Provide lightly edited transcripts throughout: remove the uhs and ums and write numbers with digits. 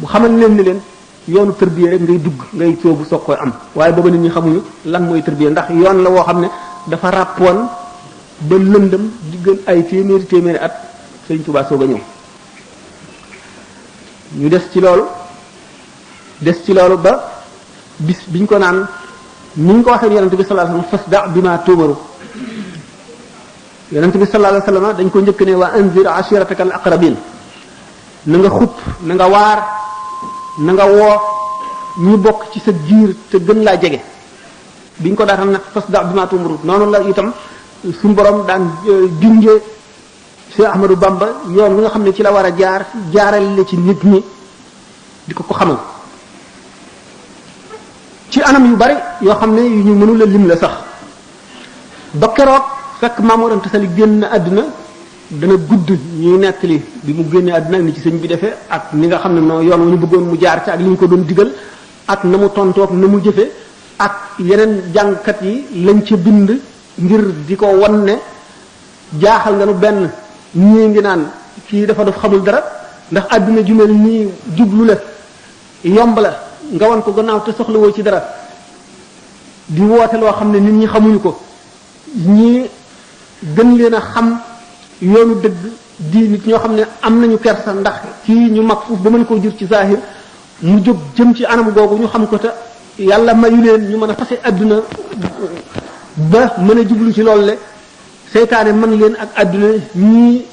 mu xamal leen ni leen yoonu tërbiye rek ngay dugg ngay soobu soog koy am waaye booba nit ñi xamuñu lan mooy tërbiye ndax yoon la woo xam ne dafa ràppoon ba lëndëm di gën ay téeméeri at Sëriñ Tuubaa soog a ñëw ñu des ci loolu ba bis biñ ko naan ni ñu ko waxee yonente bi sallallahu alayhi wasallam fasda bima tumaru yonente bi sallallahu alayhi wasallam dañ ko njëkk ne wa anzir ashirataka al aqrabin na nga xupp na nga waar na nga woo ñi bokk ci sa giir te gën laa jege biñ ko daatam nag fasda bima tumaru noonu la itam suñu borom daan junjee Cheikh Ahmadou Bamba yoon wi nga xam ne ci la war a jaarale la ci nit ñi di ko xamal ci anam yu bari yoo xam ne yu ñu mënul a lim la sax ba keroog fekk Maam Anta Sali génn àdduna dana gudd ñuy nettali bi mu génnee àdduna ni ci sëñ bi defee ak ni nga xam ne noo yoon wu ñu bëggoon mu jaar ci ak li ñu ko doon digal ak na mu tontoog na mu jëfe ak yeneen jàngkat yi lañ ca bind ngir di ko wan ne jaaxal nga nu benn ñii ngi naan kii dafa def xamul dara ndax àdduna ju mel nii jublu la yomb la nga wan ko gannaaw te soxlawoo ci dara di woote loo xam ne nit ñi xamuñu ko ñii gën leen a xam yoonu dëgg di nit ñoo xam ne am nañu kersa ndax kii ñu mag foofu ba mën koo jur ci zahir mu jóg jëm ci anam googu ñu xam ko te yàlla mayu leen ñu mën a fase àdduna ba mën a jublu ci loolu le seytaane mën leen ak àdduna ñii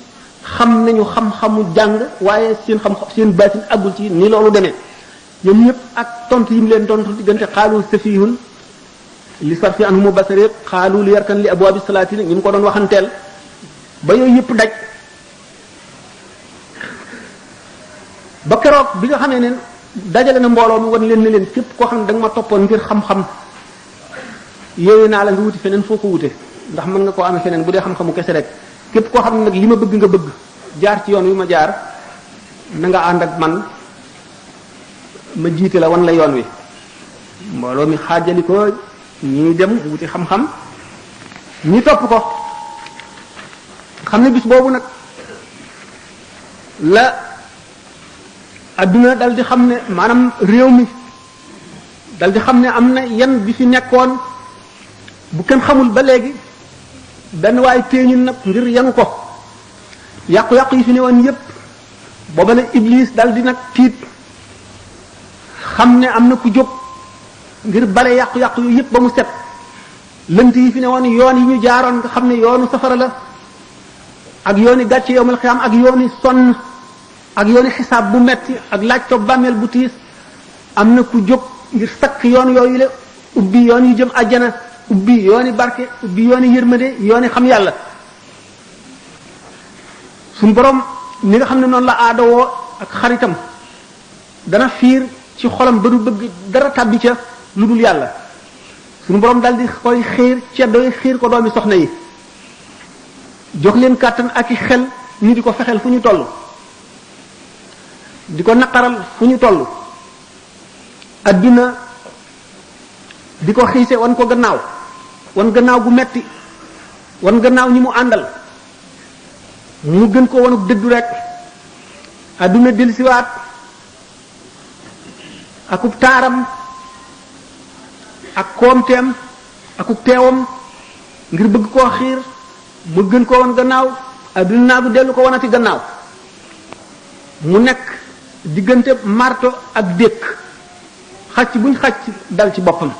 xam nañu xam-xamu jàng waaye seen baatin àggul ci ni loolu demee ñoom ñëpp ak tontu yi mu leen tontu diggante xaalu safihun li sarfi anhumu basari xaalu li yarkan li abwaabi salaatin ñu mu ko doon waxanteel ba yooyu yëpp daj ba keroog bi nga xamee ne dajale na mbooloo mi wan leen ne leen képp koo xam ne da nga ma toppoon ngir xam-xam yooyu naa la nga wuti feneen foo ko wute ndax mën nga koo amee feneen bu dee xam-xamu kese rek képp koo xam ne nag li ma bëgg nga bëgg jaar ci yoon wi ma jaar na nga ànd ak man ma jiite la wan la yoon wi mbooloo mi xaajali ko ñii dem wuti xam-xam ñi topp ko xam ne bis boobu nag la adduna dal di xam ne maanaam réew mi dal di xam ne am na yan bi fi nekkoon bu kenn xamul ba léegi benn waaye téeñul nag ngir yanu ko yàqu-yàqu yi fi ne woon yépp booba la Iblis dal di nag tiit xam ne am na ku jóg ngir bale yàqu-yàqu yu yépp ba mu set lënt yi fi ne woon yoon yi ñu jaaroon nga xam ne yoonu safara la ak yooni gàcce yowmal xiyaam ak yooni sonn ak yooni xisaab bu metti ak laaj toog bàmmeel bu tiis am na ku jóg ngir sakk yoon yooyu la ubbi yoon yu jëm àjjana ubbi yooni barke ubbi yooni yërmande yooni xam yàlla suñu borom ni nga xam ne noonu la aadawoo ak xaritam dana fiir ci xolam ba du bëgg dara tàbbi ca lu dul yàlla suñu borom dal di koy xiir ceddo yi xiir ko doomi soxna yi jox leen kàttan ak i xel ñu di ko fexeel fu ñu toll di ko naqaral fu ñu toll adduna di ko xiise wan ko gannaaw wan gannaaw gu metti wan gannaaw ñi mu àndal mu gën ko wanuk dëddu rek adduna dellusiwaat akub taaram ak koomteem akub teewam ngir bëgg koo xiir mu gën ko wan gannaaw adduna naa bu dellu ko wanati gannaaw mu nekk diggante marto ak dékk xacc buñ xacc dal ci boppam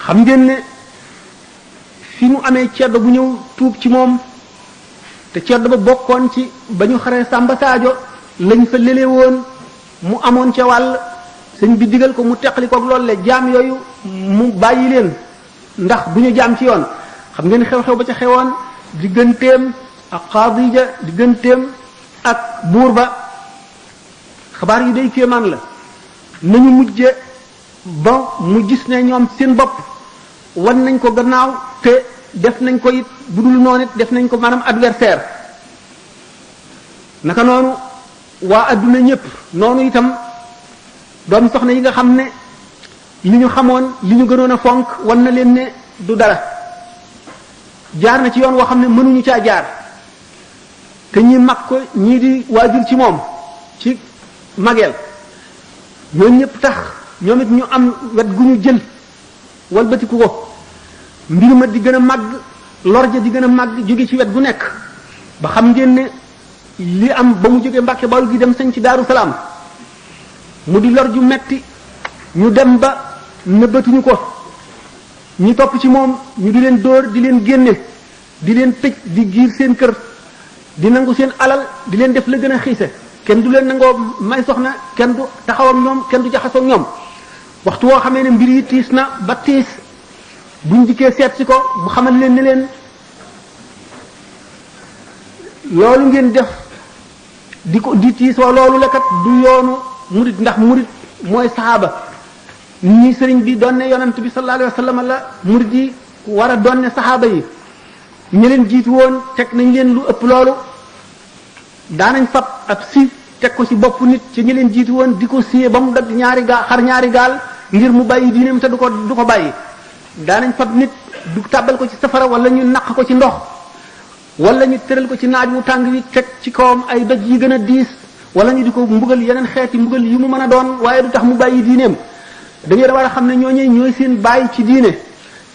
xam ngeen ne fi mu amee ceddo bu ñëw tuub ci moom te ceddo ba bokkoon ci ba ñu xaree Samba Sadio lañ fa lele woon mu amoon ca wàll sëñ bi digal ko mu teqali koog loolu le jaam yooyu mu bàyyi leen ndax du ñu jaam ci yoon xam ngeen xew-xew ba ca xewoon digganteem ak Xaadija digganteem ak buur ba xabaar yi day kéemaan la nañu mujje ba mu gis ne ñoom seen bopp wan nañ ko gannaaw te def nañ ko it bu dul noonu it def nañ ko maanaam adversaire naka noonu waa adduna ñëpp noonu itam doomi soxna yi nga xam ne li ñu xamoon li ñu gënoon a fonk wan na leen ne du dara jaar na ci yoon woo xam ne mënuñu caa jaar te ñi mag ko ñii di waajur ci moom ci mageel ñooñu ñëpp tax ñoom it ñu am wet gu ñu jël walbatiku ko mbir ma di gën a màgg lorja di gën a màgg jóge ci wet gu nekk ba xam ngeen ne li am ba mu jógee Mbàkke Bawol gi dem sañ ci Daaru Salaam mu di lor ju metti ñu dem ba nëbbatuñu ko ñu topp ci moom ñu di leen dóor di leen génne di leen tëj di giir seen kër di nangu seen alal di leen def la gën a xiise kenn du leen nangoo may soxna kenn du taxaw ak ñoom kenn du jaxasoo ak ñoom waxtu woo xamee ne mbir yi tiis na ba tiis buñ dikkee seet si ko bu xamal leen ne leen loolu ngeen def di tiisoo loolu la kat du yoonu murit ndax murit mooy saxaaba ñi sëriñ bi doon ne yonent bi sallallahu alayhi wa sallam la murit yi war a doon ne saxaaba yi ñi leen jiitu woon teg nañ leen lu ëpp loolu daanañ fab ab si teg ko ci bopp nit ci ñi leen jiitu woon di ko siyee ba mu dagg ñaari gaal xar ñaari gaal ngir mu bàyyi diineem te du ko bàyyi daanañ fab nit du tàbbal ko ci safara wala ñu naq ko ci ndox wala ñu tëral ko ci naaj wu tàng wi teg ci kawam ay doj yi gën a diis wala ñu di ko mbugal yeneen xeeti mbugal yu mu mën a doon waaye du tax mu bàyyi diineem da ngeen war a xam ne ñooy seen bàyyi ci diine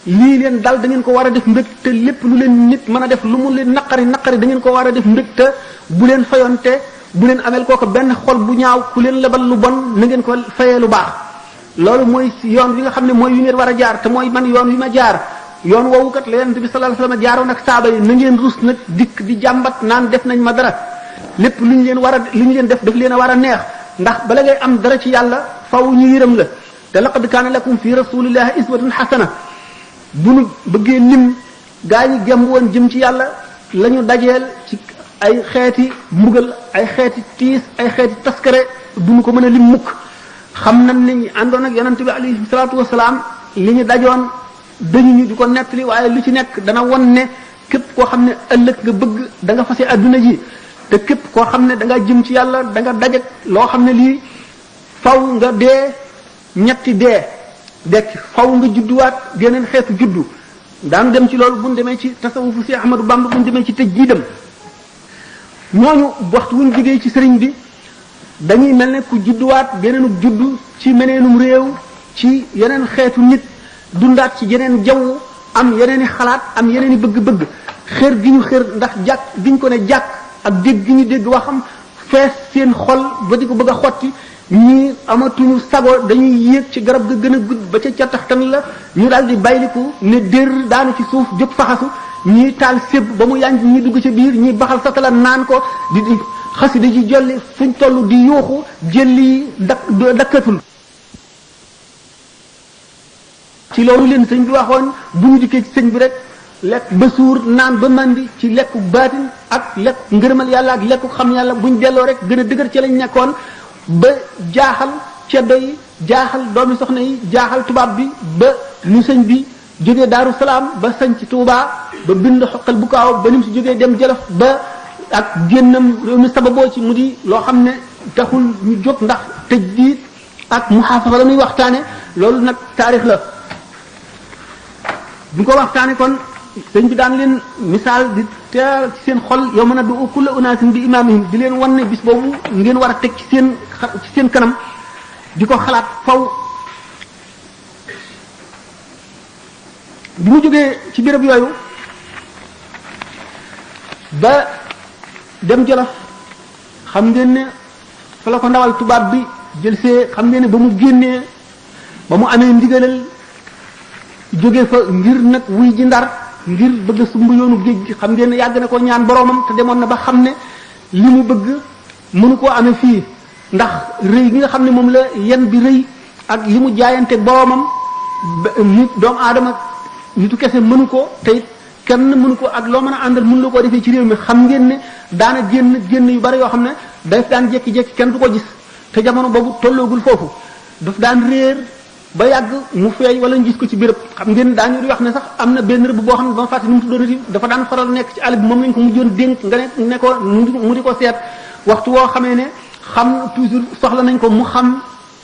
lii leen dal da ngeen ko war a def mbég te lépp lu leen nit mën a def lu mu leen naqari da ngeen ko war a def mbég te bu leen fayonte bu leen amel kooku benn xol bu ñaaw ku leen lebal lu bon na ngeen ko fayee lu baax loolu mooy yoon wi nga xam ne mooy yu ngeen war a jaar te mooy man yoon wi ma jaar yoon woowu kat la Yonent bi sallallahu alayhi wasallam jaaroon ak saaba yi na ngeen rus nag dikk di jàmbat naan def nañ ma dara lépp lu ñu leen def daf leen a war a neex ndax bala ngay am dara ci yàlla faw ñu yërëm la te laqad kaana lakum fi rasulillahi iswatun hasana bu nu bëggee lim gaa ñi gemb woon jëm ci yàlla la ñu dajeel ci ay xeeti mbugal ay xeeti tiis ay xeeti taskare du ñu ko mën a lim mukk xam nañ ne ñu àndoon ak yonante bi alayhi salaatu wasalaam li ñu dajoon dañu ñu di ko nettali waaye lu ci nekk dana won ne képp koo xam ne ëllëg nga bëgg da nga fase adduna ji te képp koo xam ne da nga jëm ci yàlla da nga dajeg loo xam ne lii faw nga dee ñetti dee dekk faw nga judduwaat geneen xeetu juddu daanu dem ci loolu bu ñu demee ci tasawufu si Ahmadu Bamba bu ñu demee ci tëj jiidam ñooñu waxtu wuñ jógee ci sëriñ bi dañuy mel ne ku judduwaat geneenub juddu ci meneenum réew ci yeneen xeetu nit dundaat ci yeneen jaww am yeneen i xalaat am yeneen i bëgg-bëgg xër gi ñu xër ndax jàkk gi ñu ko ne jàkk ak dégg gi ñu dégg waxam fees seen xol ba di ko bëgg a xotti ñii amatuñu sago dañuy yéeg ci garab ga gën a gudd ba ca cataxtan la ñu daal di bayliku ne dér daanu ci suuf jóg faxasu ñii taal sébb ba mu yànj ñi dugg ci biir ñii baxal satala naan ko di xasida ji jolli fuñ toll di yuuxu jëlli dakkatul ci loolu leen sëñ bi waxoon bu ñu dikkee ci sëñ bi rek lekk ba suur naan ba mandi ci lekku baatin ak lekk ngërëmal yàlla ak lekku xam yàlla buñ delloo rek gën a dëgër ci lañ nekkoon ba jaaxal ceddo yi jaaxal doomi soxna yi jaaxal tubaab bi ba ñu sëñ bi jógee Daaru Salaam ba sañ ci Tuubaa ba bind xoqal bu kaaw ba ni mu si jógee dem Jolof ba ak génnam réew mi sababoo ci mu di loo xam ne taxul ñu jóg ndax tëj diit ak muhaafaza la muy waxtaane loolu nag taarix la bu ko waxtaane kon sëñ bi daan leen misaal di teel ci seen xol yow mën a du kulla unaasin bi imaamihim di leen wan ne bis boobu ngeen war a teg ci seen kanam di ko xalaat faw bi mu jógee ci béréb yooyu ba dem Jolof xam ngeen ne fa la ko ndawal tubaab bi jël see xam ngeen ne ba mu génnee ba mu amee ndigalal jóge fa ngir nag wuy ji Ndar ngir bëgg a sumb yoonu géej gi xam ngeen ne yàgg na ko ñaan boroomam te demoon na ba xam ne li mu bëgg mënu koo amee fii ndax rëy gi nga xam ne moom la yen bi rëy ak li mu jaayante boroomam nit doomu aadama nitu kese mënu ko te it kenn mënu ko ak loo mën a àndal mënu la koo defee ci réew mi xam ngeen ne daana génn yu bari yoo xam ne daf daan jékki-jékki kenn du ko gis te jamono boobu tolloogul foofu daf daan réer ba yàgg mu feeñ wala ñu gis ko ci béréb xam ngeen daañu di wax ne sax am na benn rëbb boo xam ne ba ma fàtte ni mu tuddoon dafa daan faral nekk ci àll bi moom lañ ko mujjoon dénk nga ne ko mu di ko seet waxtu woo xamee ne xam toujours soxla nañ ko mu xam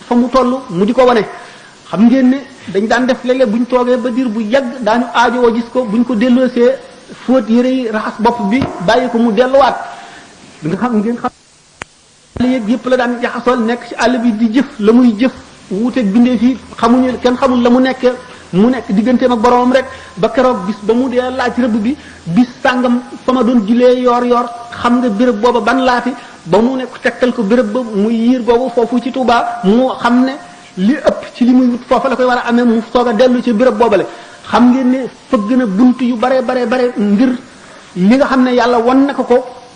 fa mu toll mu di ko wane xam ngeen ne dañ daan def léeg-léeg bu ñu toogee ba diir bu yàgg daañu aajowoo gis ko bu ñu ko delloosee fóot yére yi raxas bopp bi bàyyi ko mu delluwaat nga xam ngeen xam yéeg yëpp la daan jaxasool nekk ci àll bi di jëf la muy jëf wuuteeg bindee fii xamuñu kenn xamul la mu nekkee mu nekk digganteem ak boromam rek ba keroog bis ba mu dee laaj rëbb bi bis sàngam fa ma doon julee yor xam nga béréb booba ban laati ba mu nekk tegtal ko béréb ba muy yiir boobu foofu ci Touba mu xam ne li ëpp ci li muy wut foofa la koy war a amee mu soog a dellu ci béréb boobale xam ngeen ne fëgg na bunt yu bare ngir li nga xam ne yàlla wan na ko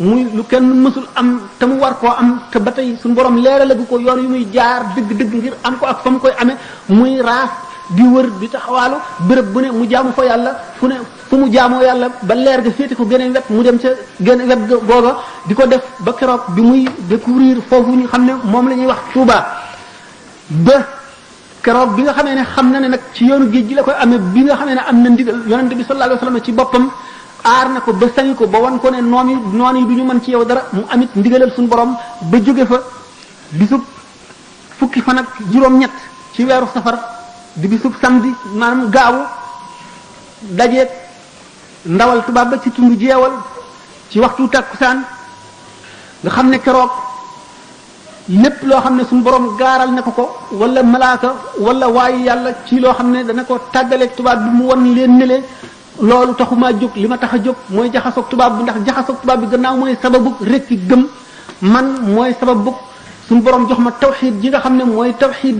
muy lu kenn mësul am te mu war koo am te ba tey suñu borom leeralagu ko yoon yu muy jaar dëgg ngir am ko ak fa mu koy amee muy raas di wër di taxawaalu béréb bu ne mu jaamu fa yàlla fu mu jaamoo yàlla ba leer ga féete ko geneen wet mu dem ca geneen wet googa di ko def ba keroog bi muy découvrir foofu ñu xam ne moom la ñuy wax Touba ba keroog bi nga xamee ne xam na ne nag ci yoonu géej gi la koy amee bi nga xamee ne am na ndigal yonente bi sallallahu alayhi wasallam ci boppam aar na ko ba sañu ko ba wan ko ne noon yi du ñu mën ci yow dara mu amit ndigalal suñu borom ba jóge fa bisub fukki fan ak juróom-ñett ci weeru safar di bisub samedi maanaam gaawu dajeeg ndawal tubaab ba ci tundu jeewal ci waxtu takkusaan nga xam ne keroog lépp loo xam ne suñu borom gaaral na ko wala malaaka wala waayu yàlla ci loo xam ne dana ko tàggaleeg tubaab bi mu wan leen ne loolu taxumaa jóg li ma tax a jóg mooy jaxasoog tubaab bi ndax jaxasoog tubaab bi gannaaw mooy sababu rekk gëm man mooy sababu suñu borom jox ma tawxiid ji nga xam ne mooy tawxiid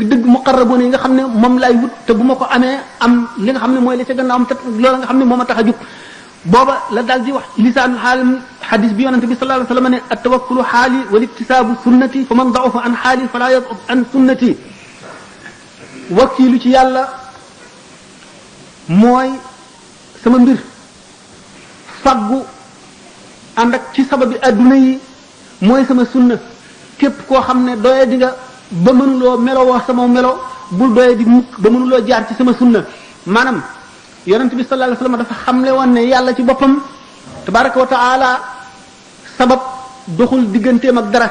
dëgg muqarraboon yi nga xam ne moom laay wut te bu ma ko amee am li nga xam ne mooy la ca gannaaw am te loolu nga xam ne moo ma tax a jóg booba la daal di wax lisaanu xaalim xadis bi yonente bi sallallahu alayhi wasallam ne at-tawakkulu xaali wal iktisaabu sunnati fa man da'ufa an xaali fala yad'uf an sunnati wakiilu ci yàlla mooy sama mbir faggu ànd ak ci sababi adduna yi mooy sama sunna képp koo xam ne doye di nga ba mënuloo melowoo sama melo bul doye di mukk ba mënuloo jaar ci sama sunna maanaam yonent bi sallallahu alayhi wasallam dafa xamle woon ne yàlla ci boppam tabaraka wa taala sabab doxul digganteem ak dara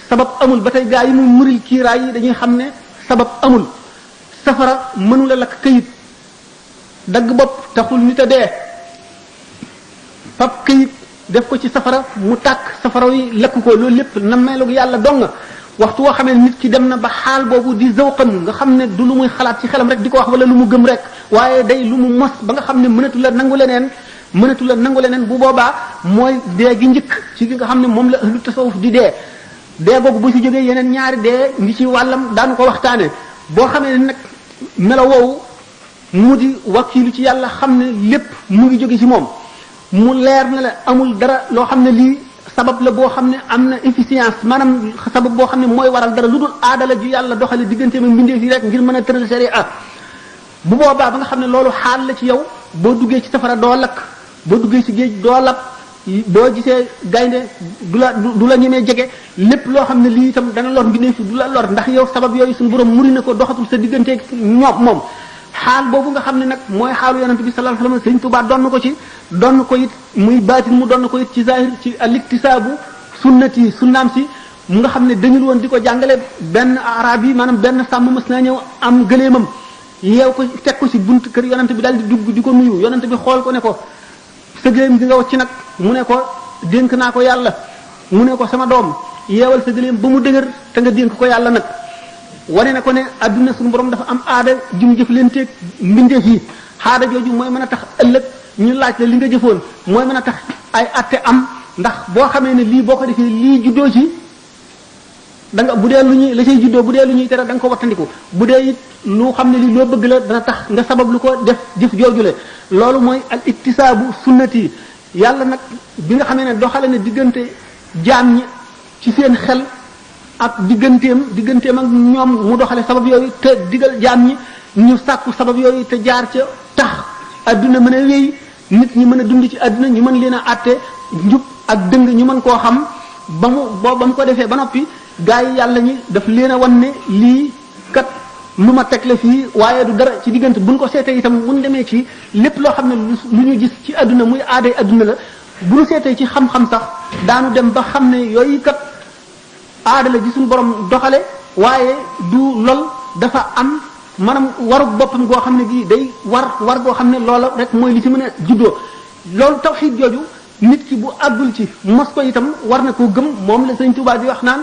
sabab amul ba tey gaa yi muy muril kiiraay yi dañuy xam ne sabab amul safara mënula lakk këyit dagg bopp taxul nit a dee fab këyit def ko ci safara mu tàkk safara yi lakk ko loolu lépp na meloog yàlla dong waxtu woo xamee nit ki dem na ba xaal boobu di zawqan nga xam ne du lu muy xalaat ci xelam rek di ko wax wala lu mu gëm rek waaye day lu mu mos ba nga xam ne mënatu la nangu leneen bu boobaa mooy dee gi njëkk ci gi nga xam ne moom la ahlu tasawuf di dee googu bu ci jógee yeneen ñaari dee ngi ci wàllam daanu ko waxtaane boo xamee ne nag melo woowu mu di wakiilu ci yàlla xam ne lépp mu ngi jóge ci moom mu leer na la amul dara loo xam ne lii sabab la boo xam ne am na efficience maanaam sabab boo xam ne mooy waral dara lu dul aadala ju yàlla doxale diggante ma mbindeef yi rek ngir mën a tëral sharia bu boobaa ba nga xam ne loolu xaal la ci yow boo duggee ci safara doo lakk boo duggee ci géej doo lab boo gisee gaynde du la ñemee jege lépp loo xam ne lii itam dana lor mbindeef yi du la lor ndax yow sabab yooyu suñu borom muri na ko doxatul sa digganteeg moom xaal boobu nga xam ne nag mooy xaalu yonente bi sallallahu alayhi wasallam Sëriñ Tuubaa donn ko it muy baatin mu donn ko it ci zahir ci al-iktisaabu sunnati sunnaam si mu nga xam ne dañul woon di ko jàngale benn arab yi maanaam benn sàmm mës naa ñëw am gëleemam yeew ko teg ko ci bunt kër yonente bi daal di dugg di ko nuyu yonente bi xool ko ne ko sa gëleem gi nga wacc nag mu ne ko dénk naa ko yàlla mu ne ko sama doom yeewal sa gëleem ba mu dëgër te nga dénk ko yàlla nag wane na ko ne adduna suñu borom dafa am aada jum jëflanteeg mbindeef yi aada jooju mooy mën a tax ëllëg ñu laaj la li nga jëfoon mooy mën a tax ay atte am ndax boo xamee ne lii boo ko defee lii juddoo ci da nga bu dee lu ñuy la cay juddoo bu dee lu ñuy tere da nga ko wattandiku bu dee it lu xam ne lii loo bëgg la dana tax nga sabab lu ko def jëf joojule loolu mooy al iktisaabu sunnati yàlla nag bi nga xamee ne doxale ne diggante jaam ñi ci seen xel ak digganteem ak ñoom mu doxale sabab yooyu te digal jaam ñi ñu sàkku sabab yooyu te jaar ca tax adduna mën a wéy nit ñi mën a dund ci adduna ñu mën leen a àtte njub ak dëng ñu mën koo xam ba mu ko defee ba noppi gaa yi yàlla ñi daf leen a wan ne lii kat lu ma teg la fii waaye du dara ci diggante buñ ko seetee itam buñ demee ci lépp loo xam ne lu ñu gis ci adduna muy aaday adduna la bu ñu seetee ci xam-xam sax daanu dem ba xam ne yooyu kat aada la ji suñu borom doxale waaye du lol dafa am maanaam waru boppam goo xam ne gii day war goo xam ne loola rek mooy li ci mën a juddoo loolu tawxiid jooju nit ki bu àggul ci mos ko itam war na koo gëm moom la Sëriñ Tuubaa di wax naan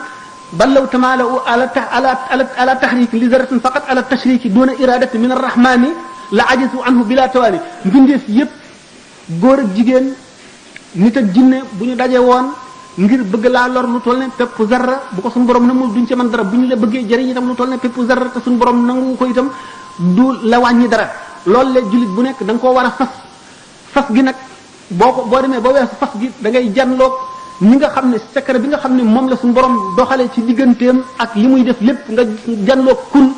ballaw tamaalaw ala tahrik li zaratin faqat ala tashriki duna iradati min arrahmani la ajisu anhu bila tawali mbindeef yépp góor ak jigéen nit ak jinne bu ñu daje woon ngir bëgg laa lor lu toll ne pepp zarra bu ko suñu borom namul duñ ci mën dara bu ñu la bëggee jëriñ itam lu toll ne pepp zarra te suñu borom nangu ko itam du la wàññi dara loolu la jullit bu nekk da nga koo war a fas gi nag boo demee ba weesu fas gi da ngay janloog ñi nga xam ne secret bi nga xam ne moom la suñu borom doxalee ci digganteem ak li muy def lépp nga janloog kun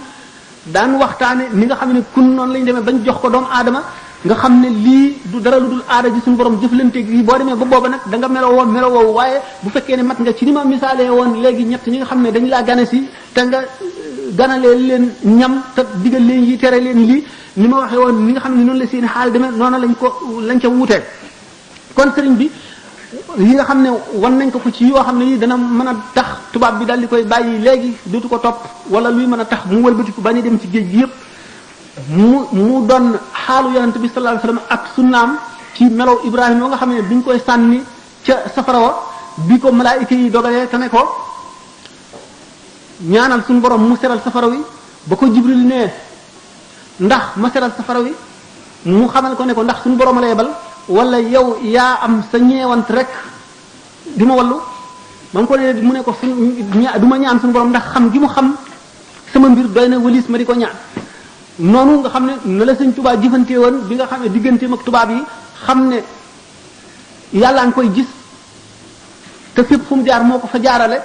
daan waxtaane ni nga xam ne kun noonu lañ demee bañ jox ko doomu aadama nga xam ne lii du dara lu dul aada ji suñu borom jëflanteeg lii boo demee ba booba nag da nga meloo woowu waaye bu fekkee ne mat nga ci ni ma misaalee woon léegi ñett ñi nga xam ne dañ laa gane si te nga ganalee leen ñam te digal leen yi tere leen lii ni ma waxee woon ni nga xam ne noonu la seen xaal demee noonu lañ ca wuutee kon sëriñ bi yi nga xam ne wan nañ ko ci yoo xam ne yi dana mën a tax tubaab bi daal di koy bàyyi léegi dootu ko topp wala luy mën a tax mu wëlbatiku bañ a dem ci géej gi yëpp mu doon xaalu yonent bi sallallahu alayhi wasallam ak sunnaam ci melow Ibrahima nga xam ne biñ koy sànni ca safara wa bi ko malaayika yi dogalee te ne ko ñaanal suñu borom mu seral safara wi ba ko Jibril ne ndax ma seral safara wi mu xamal ko ne ko ndax suñu borom la yebal wala yow yaa am sa ñeewant rek di ma wallu ba mu ko dee mu ne ko du ma ñaan suñu borom ndax xam gi mu xam sama mbir doy na wëlis ma di ko ñaan noonu nga xam ne na la Sëñ Tuubaa jëfante woon bi nga xam ne digganteem ak tubaab yi xam ne yàlla nga koy gis te fépp fu mu jaar moo ko fa jaarale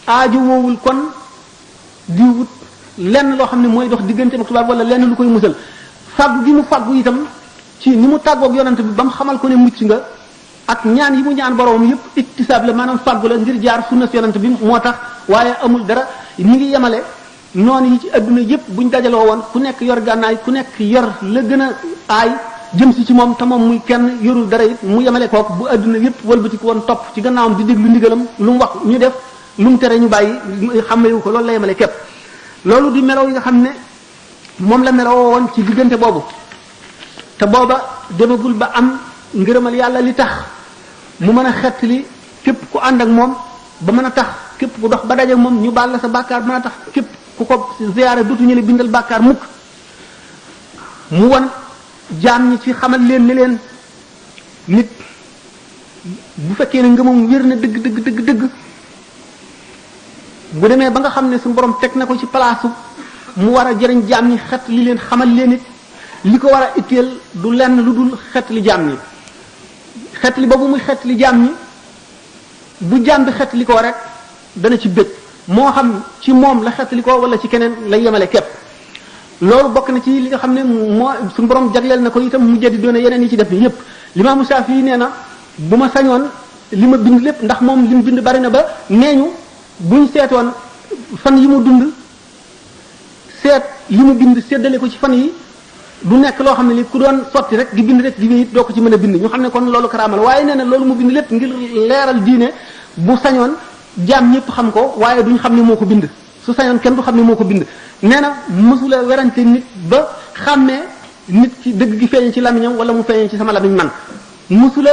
aajo woowul kon di wut lenn loo xam ne mooy dox digganteem ak tubaab wala lenn lu koy musal fàggu gi mu fàggu itam ci ni mu tàggoog yonent bi ba mu xamal ko ne mucc nga ak ñaan yi mu ñaan boroom yépp iktisaab la maanaam fàggu la ngir jaar sunna si yonent bi moo tax waaye amul dara ñi ngi yemale noonu yi ci adduna yépp buñ dajaloo woon ku nekk yor gànnaay ku nekk yor la gën a aay jëm si ci moom te moom muy kenn yorul dara it mu yemale kook bu adduna yépp wëlbati ko woon topp ci gannaawam di déglu ndigalam lu mu wax ñu def lu mu tere ñu bàyyi xàmmewu ko loolu la yemale képp loolu di melow yi nga xam ne moom la meloo woon ci diggante boobu te booba demagul ba am ngërëmal yàlla li tax mu mën a xett li képp ku ànd ak moom ba mën a tax képp ku dox ba daje moom ñu baal la sa bàkkaar mën a tax képp ku ko ziyaare dutu ñu le bindal bàkkaar mukk mu won jaam ñi ci xamal leen ni leen nit bu fekkee ne ngëmam wér na dëgg bu demee ba nga xam ne suñu borom teg na ko ci palaasu mu war a jëriñ jaam ñi xet li leen xamal leen it li ko war a itteel du lenn lu dul xet li jaam ñi xet li boobu muy xet li jaam ñi bu jaam bi xet li ko rek dana ci bëgg moo xam ci moom la xet li ko wala ci keneen lay yemale képp loolu bokk na ci li nga xam ne moo suñu borom jagleel na ko itam mu jëdi doone yeneen yi ci def ni yépp Limaamu Shaafi nee na bu ma sañoon li ma bind lépp ndax moom li mu bind bari na ba nee ñu buñ seetoon fan yi mu dund seet li mu bind séddale ko ci fan yi du nekk loo xam ne li ku doon sotti rek di bind rek di wéy doo ko ci mën a bind ñu xam ne kon loolu karaamal waaye nee na loolu mu bind lépp ngir leeral diine bu sañoon jaam ñëpp xam ko waaye duñ xam ne moo ko bind su sañoon kenn du xam ne moo ko bind nee na mësula werante nit ba xàmmee nit ki dëgg gi feeñe ci lamiñam wala mu feeñe ci sama lamiñ man mësula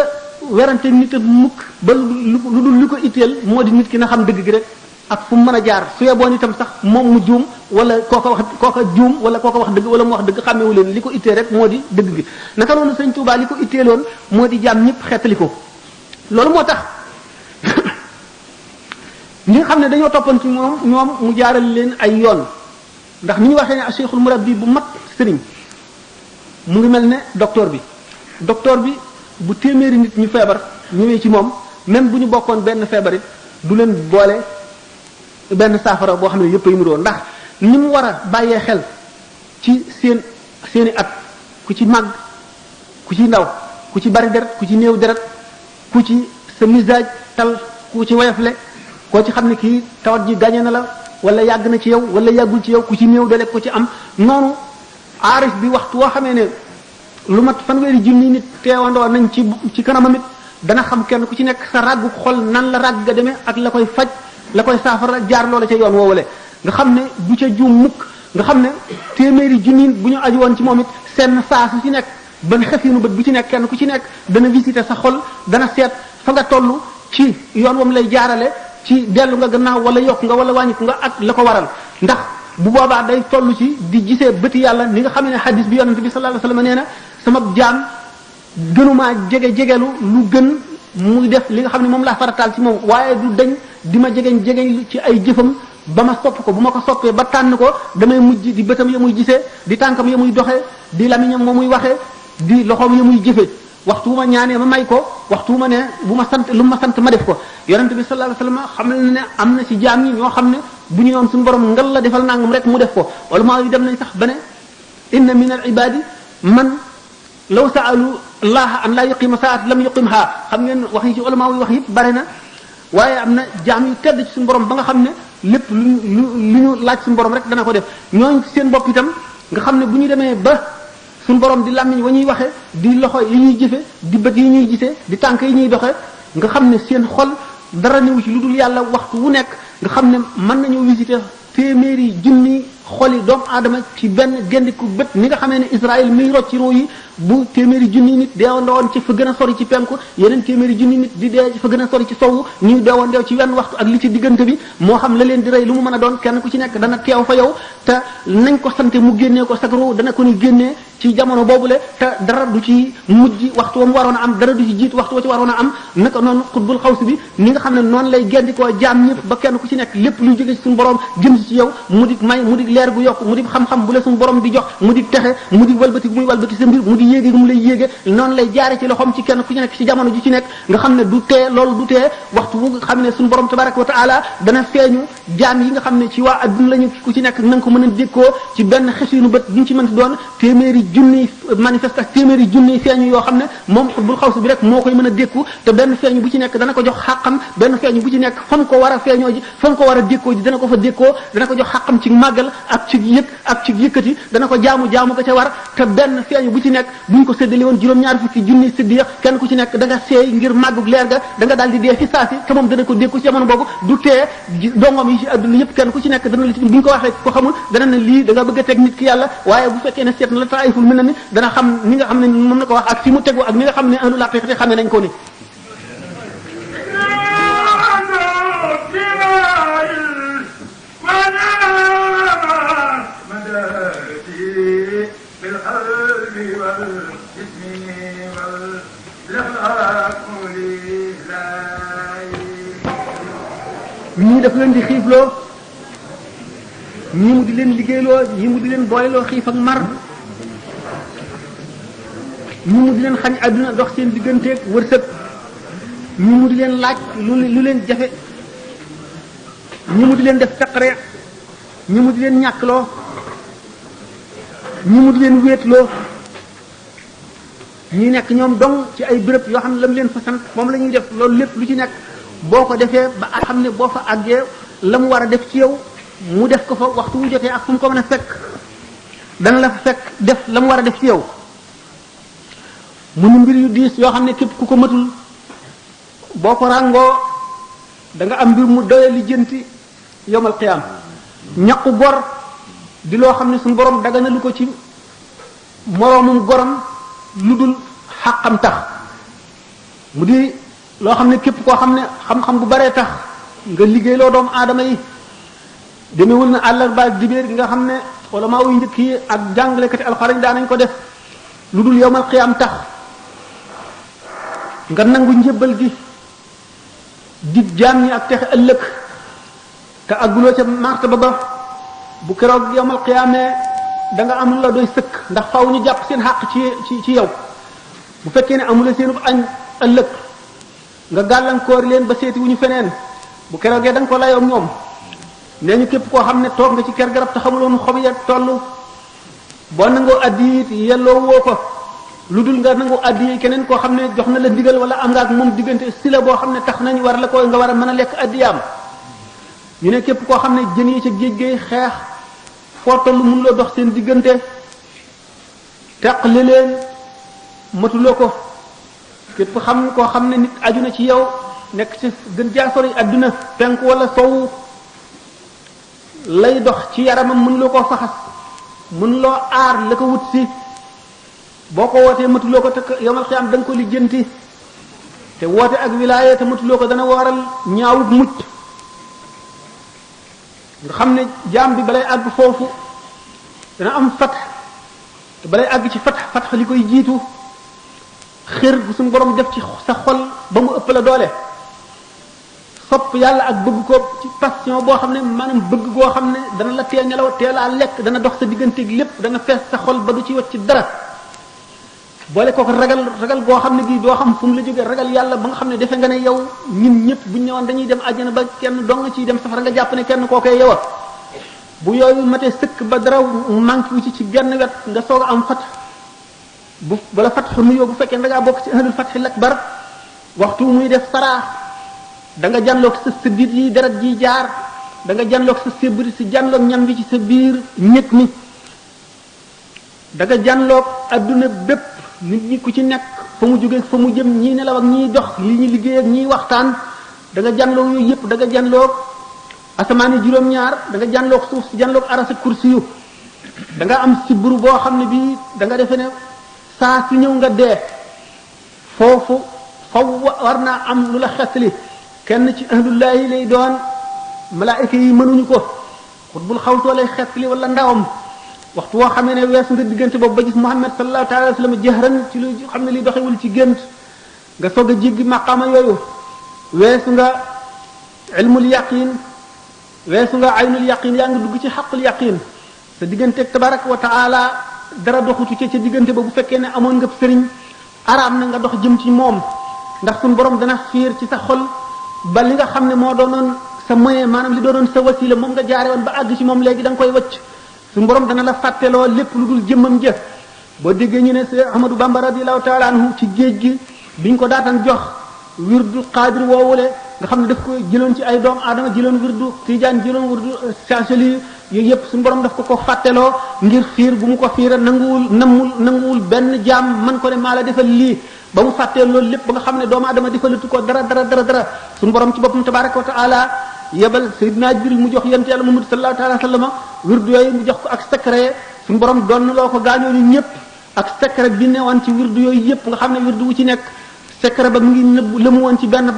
werante nit ak mukk ba lu dul li ko itteel moo di nit ki na xam dëgg gi rek ak fu mu mën a jaar su yeboon itam sax moom mu juum wala kooka juum wala kooka wax dëgg wala mu wax dëgg xàmmewu leen li ko itteel rek moo di dëgg gi naka noonu Sëñ Tuubaa li ko itteeloon moo di jaam ñëpp xeetali ko loolu moo tax ñi nga xam ne dañoo toppoon ci moom ñoom mu jaaral leen ay yoon ndax ni ñu waxee ne Cheikhul Murabbi bu mat sëriñ mu ngi mel ne docteur bi bu téeméeri nit ñu feebar ñëwee ci moom même bu ñu bokkoon benn feebar it du leen boole benn saafara boo xam ne yëpp a yëngu ndax ni mu war a bàyyee xel ci seeni at ku ci màgg ku ci ndaw ku ci bari deret ku ci néew deret ku ci sa misaaj tal ku ci woyofle koo ci xam ne kii tawat ji gàñe na la wala yàgg na ci yow wala yàggul ci yow ku ci néew dole ko ci am noonu aarif bi waxtu woo xamee ne lu mat fanweeri junni nit teewandoo nañ ci kanamam it dana xam kenn ku ci nekk sa ràggu xol nan la ràgg ga demee ak la koy faj la koy saafara jaar loola ca yoon woowale nga xam ne du ca juum mukk nga xam ne téeméeri junni bu ñu aju woon ci moom it seen saa su ci nekk ban xefinu bët bu ci nekk kenn ku ci nekk dana visiter sa xol dana seet fa nga toll ci yoon wam lay jaarale ci dellu nga gannaaw wala yokk nga wala wàññiku nga ak la ko waral ndax bu boobaa day toll ci di gisee bëti yàlla ni nga xam ne xadis bi yonente bi sallallahu alayhi wasallam nee na sama jaam gënumaa jegelu lu gën muy def li nga xam ne moom laa farataal ci moom waaye du dañ di ma jegeñ ci ay jëfam ba ma sopp ko bu ma ko soppee ba tànn ko damay mujj di bëtam ya muy gisee di tànkam ya muy doxee di lamiñam ma muy waxee di loxoom ya muy jëfe waxtu wu ma ñaanee ma may ko waxtu wu ma ne bu ma sant lu ma sant ma def ko yonente bi sallallahu alayhi wasallam xam na ne am na ci jaam ñi ñoo xam ne bu ñu yoon suñu borom ngal la defal nangam rek mu def ko wala maa yi dem nañ sax ba ne inna min al ibadi man law sa'alu allah an la yuqima saat lam yuqimha xam ngeen wax yi ci ulama yi wax yëpp bare na waaye am na jaam yu tedd ci suñu borom ba nga xam ne lépp lu ñu laaj suñu borom rek dana ko def ñooñ ci seen bopp itam nga xam ne bu ñu demee ba suñu borom di làmmiñ wa ñuy waxee di loxo yi ñuy jëfe di bët yi ñuy gisee di tànk yi ñuy doxee nga xam ne seen xol dara newu ci lu dul yàlla waxtu wu nekk nga xam ne mën nañoo visiter téeméeri junni xoli doomu aadama ci benn gendiku bët ni nga xamee ne Israël miy rocc ci roo yi bu téeméeri junni nit deewandowoon ci fa gën a sori ci penku yeneen téeméeri junni nit di dee ci fa gën a sori ci sowu ñuy deewandeew ci wenn waxtu ak li ci diggante bi moo xam la leen di rey lu mu mën a doon kenn ku ci nekk dana teew fa yow te nañ ko sante mu génnee ko sag roo dana ko ni génnee ci jamono boobule te dara du ci mujj waxtu wa mu waroon a am dara du ci jiit waxtu wa ci waroon a am naka noonu xutbul xawsi bi ni nga xam ne noonu lay gendikoo jaam ñëpp ba kenn ku ci nekk lépp luy jóge ci suñu borom jëm ci yow mu di may mu di leer gu yokk mu di xam-xam bu la suñu borom di jox mu di texe mu di walbati bu muy walbati sa mbir mu di yéege mu lay yéege noonu lay jaare ci loxoom ci kenn ku ci nekk ci jamono ju ci nekk nga xam ne du tee loolu du tee waxtu bu nga xam ne suñu borom tabaraka wa taala dana feeñu jaam yi nga xam ne ci waa adduna lañu ku ci nekk na nga ko mën a dékkoo ci benn xesinu bët duñ ci mënti doon téeméeri junni manifeste ak téeméeri junni feeñu yoo xam ne moom xutbul xawsi bi rek moo koy mën a dékku te benn feeñu bu ci nekk dana ko jox xàqam benn feeñu bu ci nekk fa mu ko war a feeñoo ji fa mu ko war a dékkoo ji dana ko fa dékkoo dana ko jox xàqam ci màggal ak ci yëg ak ci yëkkati dana ko jaamu ko ca war te benn feeñu bu ci nekk buñ ko séddale woon juróom-ñaar fukki junni séddiya kenn ku ci nekk da nga seey ngir màggug leer ga da nga daal di dee fi saasi te moom dana ko dékku ci jamono boobu du tee dongom yi ci adduna yëpp kenn ku ci nekk dana la ci buñ ko waxee ko xamul dana ne lii da nga bëgg a teg nit ki yàlla waaye bu fekkee ne seet na la taayiful mel na ni dana xam ni nga xam ne moom la ko wax ak fi mu tegu ak ni nga xam ne ahlul haqiqati xamee nañ ko ni ñii daf leen di xiifloo ñii mu di leen liggéeyloo ñii mu di leen booyloo xiif ak mar ñii mu di leen xañ àdduna dox seen digganteeg wërsëg ñii mu di leen laaj lu leen jafe ñii mu di leen def taqare ñii mu di leen ñàkkloo ñii mu di leen wéetloo ñii nekk ñoom dong ci ay béréb yoo xam ne la mu leen fa sant moom la ñuy def loolu lépp lu ci nekk boo ko defee ba a xam ne boo fa àggee la mu war a def ci yow mu def ko fa waxtu wu jotee ak fu mu ko mën a fekk dana la fa fekk def la mu war a def ci yow mu nu mbir yu diis yoo xam ne képp ku ko matul boo ko ràngoo da nga am mbir mu doye li jënti yowmal qiyaam ñaqu gor di loo xam ne suñu borom dagana lu ko ci moroomum goram lu dul xàqam tax mu di loo xam ne képp koo xam ne xam-xam bu baree tax nga liggéey loo doomu aadama yi demewul na àllarba dibéer gi nga xam ne wala maa wuy njëkk yi ak jàngalekati alxuraan daanañ ko def lu dul yowmal qiyaam tax nga nangu njëbbal gi dig jaam ñi ak texe ëllëg te àgguloo ca martaba ba bu keroog yowmal qiyaamee da nga am la doy sëkk ndax faw ñu jàpp seen xàq ci yow bu fekkee ne amula seenu añ ëllëg nga gàllankoor leen ba seeti wu ñu feneen bu keroogee da nga ko layoo ñoom nee ñu képp koo xam ne toog nga ci ker garab te xamuloon xob ya toll boo nangoo addi it yelloo woo ko lu dul nga nangoo addi keneen koo xam ne jox na la ndigal wala am nga ak moom diggante si la boo xam ne tax nañ war la ko nga war a mën a lekk addiyaam ñu ne képp koo xam ne jën yi ca géej géej xeex foo toll mun loo dox seen diggante teqli leen matuloo ko képp xam koo xam ne nit aju na ci yow nekk ci gën jaa sori adduna penk wala sowu lay dox ci yaramam mën loo koo faxas mën loo aar la ko wut si boo ko wootee matuloo ko te yomal xiyaam da nga ko lijjanti te woote ak wilaaya te matuloo ko dana waral ñaawut mucc nga xam ne jaam bi balay àgg foofu dana am fat te balay àgg ci fat li koy jiitu xër bu suñu borom def ci sa xol ba mu ëpp la doole sopp yàlla ak bëgg ko ci passion boo xam ne maanaam bëgg goo xam ne dana la tee nelaw tee laa lekk dana dox sa digganteeg lépp dana fees sa xol ba du ci wacc ci dara boole kooku ragal goo xam ne gii doo xam fu mu la jógee ragal yàlla ba nga xam ne defe nga ne yow ñun ñëpp buñ ñëwoon dañuy dem àjjana ba kenn dong nga ciy dem safara nga jàpp ne kenn kookee yow a bu yooyu matee sëkk ba dara manqué wu ci genn wet nga soog a am fat bu bala fatxu nuyoo bu fekkee da ngaa bokk ci ahlul fatxil akbar waxtu muy def saraax da nga janloog sa sëddit yi deret ji jaar da nga janloog sa sébri si janloog ñam bi ci sa biir ñëg mi da nga janloog adduna bépp nit ñi ku ci nekk fa mu jógee fa mu jëm ñii nelaw ak ñii dox li ñu liggéey ak ñii waxtaan da nga janloog yooyu yëpp da nga janloog asamaani juróom-ñaar da nga janloog suuf si janloog arasa kursi yu da nga am sibru boo xam ne bii da nga defe ne saa su ñëw nga dee foofu faw war naa am lu la xetli kenn ci ahlullahi lay doon malaayika yi mënuñu ko xutbul xawsoo lay xetli wala ndawam waxtu woo xamee ne weesu nga diggante boobu ba gis Muhammad sallallahu taala alayhi wa sallam jahran ci lu xam ne li doxewul ci gént nga soog a jéggi maqaama yooyu weesu nga ilmul yaqin weesu nga aynul yaqin yaa ngi dugg ci xaqul yaqin sa digganteeg tabaraka wa taala dara doxutu ca diggante ba bu fekkee ne amoon nga sëriñ araam na nga dox jëm ci moom ndax suñu borom dana fiir ci sa xol ba li nga xam ne moo doonoon sa moyen maanaam li doonoon sa wasila moom nga jaare woon ba àgg ci moom léegi da nga koy wëcc suñu borom dana la fàtteloo lépp lu dul jëmmam jëf boo déggee ñu ne Seex Ahmadu Bamba radiyallahu taala anhu ci géej gi biñ ko daataan jox wirdu xaadir woowule nga xam ne daf ko jëloon ci ay doomu aadama jëloon wirdu tijaan jëloon wirdu Saasali yooyu yëpp suñu borom daf ko fàtteloo ngir fiir bu mu ko fiira nanguwul benn jaam man ko ne maa la defal lii ba mu fàttee loolu lépp ba nga xam ne doomu aadama defalatu ko dara suñu borom ci boppam tabaraka wa taala yebal Seydina Jibril mu jox yonent Yàlla Muhammad sallallahu alayhi wa sallam wirdu yooyu mu jox ko ak secret suñu borom doon loo ko gaañoo ñu ñëpp ak secret bi ne woon ci wirdu yooyu yëpp nga xam ne wirdu wu ci nekk secret ba mu ngi nëbb lëmu woon ci benn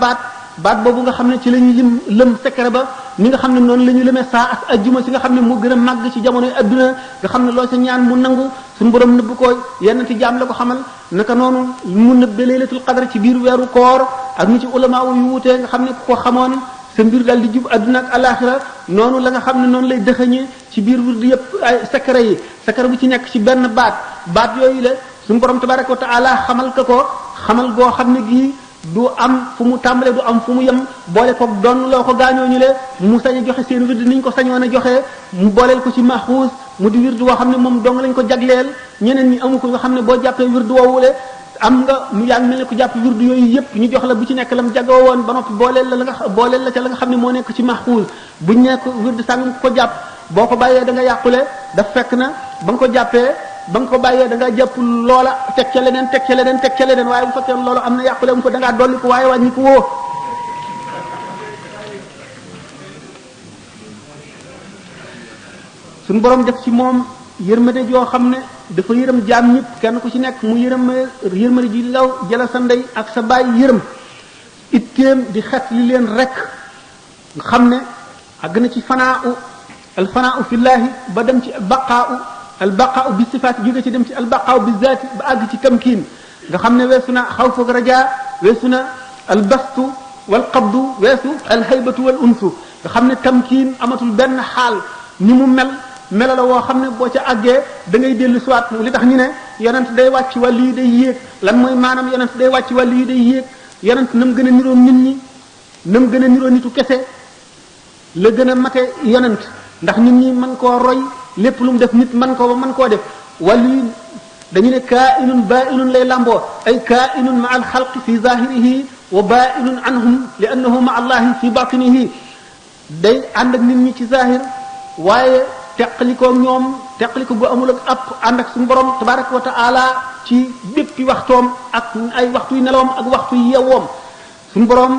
baat boobu nga xam ne ci la ñuy lëm secret ba ni nga xam ne noonu la ñu lëmee saa ak ajjuma si nga xam ne moo gën a màgg ci jamonoy adduna nga xam ne loo sa ñaan mu nangu suñu borom nëbb ko yenn ti jaam la ko xamal naka noonu mu nëbbe laylatul qadr ci biir weeru koor ak ni ci ulama yu wutee nga xam ne ku ko xamoon sa mbir daal di jub adduna ak alaxira noonu la nga xam ne noonu lay dëxëñee ci biir wirdu yëpp ay secret bu ci nekk ci benn baat yooyu la suñu borom tabaraka wa taala xamal ko xamal goo xam ne gii du am fu mu tàmbalee du am fu mu yem boole ko doon loo ko gaañoo ñu le mu sañ a joxe seen wird niñ ko sañoon a joxe mu booleel ko ci maxuus mu di wird woo xam ne moom dong lañ ko jagleel ñeneen ñi amu ko nga xam ne boo jàppee wird woowule am nga mu yaa ngi mel ne ko jàpp wird yooyu yëpp ñu jox la bu ci nekk la mu jagoo woon ba noppi booleel la ca la nga xam ne moo nekk ci maxuus buñ nekk wird sàngam ko jàpp boo ko bàyyee da nga yàqule daf fekk na ba nga ko jàppee ba nga ko bàyyee da ngaa jàpp loola teg ca leneen waaye bu fekkee loolu am na yàqule mu ko da ngaa dolli ko waaye wàññi ko woo suñu borom def ci moom yërmande joo xam ne dafa yërëm jaam ñëpp kenn ku ci nekk mu yërmande ji law jëla sa ndey ak sa baay yërëm itteem di xet li leen rek nga xam ne àgg na ci alfanaa fillahi ba dem ci albaqaa bi sifaat jóge ci dem ci albaqaa bi zaati ba àgg ci tamkiin nga xam ne weesu na xawfu ak rajaa weesu na albastu wal qabdu weesu alhaybatu wal unsu nga xam ne tamkiin amatul benn xaal ni mu melo la woo xam ne boo ca àggee da ngay dellu siwaat li tax ñu ne yonent day wàcc wàllu yi day yéeg lan mooy maanaam yonent day wàcc wàllu yi day yéeg yonent na mu gën a niroo nit ñi na mu gën a niroo nitu kese la gën a mate yonent ndax nit ñi mën koo roy lépp lu mu def nit mën koo def wàllu yi dañu ne kaa'inun baa'inun lay lamboo ay kaa'inun ma al xalqi fi zahirihi wa baa'inun anhum li annahu ma allahi fi batinihi day ànd ak nit ñi ci zahir waaye teqalikoo ñoom teqaliko gu amul ak app ànd ak suñu borom tabaraka wa taala ci béppi waxtoom ak ay waxtu yu nelawam ak waxtu yu yeewoom suñu borom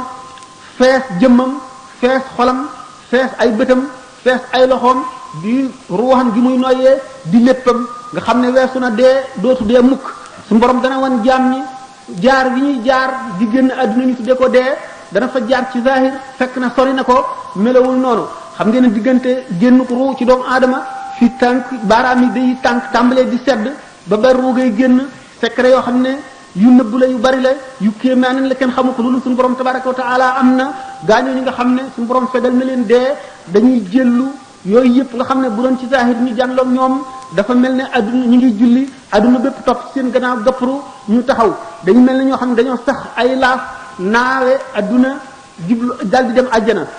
fees jëmmam fees xolam fees ay bëtam fees ay loxoom di ruuxam gi muy noyyee di léppam nga xam ne weesu na dee dootu dee mukk su borom dana wan jaam ñi jaar gi ñuy jaar di génn àdduna ñu tuddee ko dee dana fa jaar ci zahir fekk na sori na ko melawul noonu xam ngeen ne diggante génn ko ruu ci doomu aadama fi tànk baaraam yi day tànk tàmbalee di sedd ba ber ruu ngay génn secret yoo xam ne yu nëbb la yu bari la yu kéemaanan la kenn xamu ko loolu suñu borom tabaraka wa taala am na gaañoo ñi nga xam ne suñu borom fegal na leen dee dañuy jëllu yooyu yëpp nga xam ne bu doon ci zahir ñu jànloog ñoom dafa mel ne adduna ñu ngi julli adduna bépp topp seen gannaaw gapparu ñu taxaw dañu mel ne ñoo xam ne dañoo sax ay laaf naawe adduna jublu dal di dem àjjana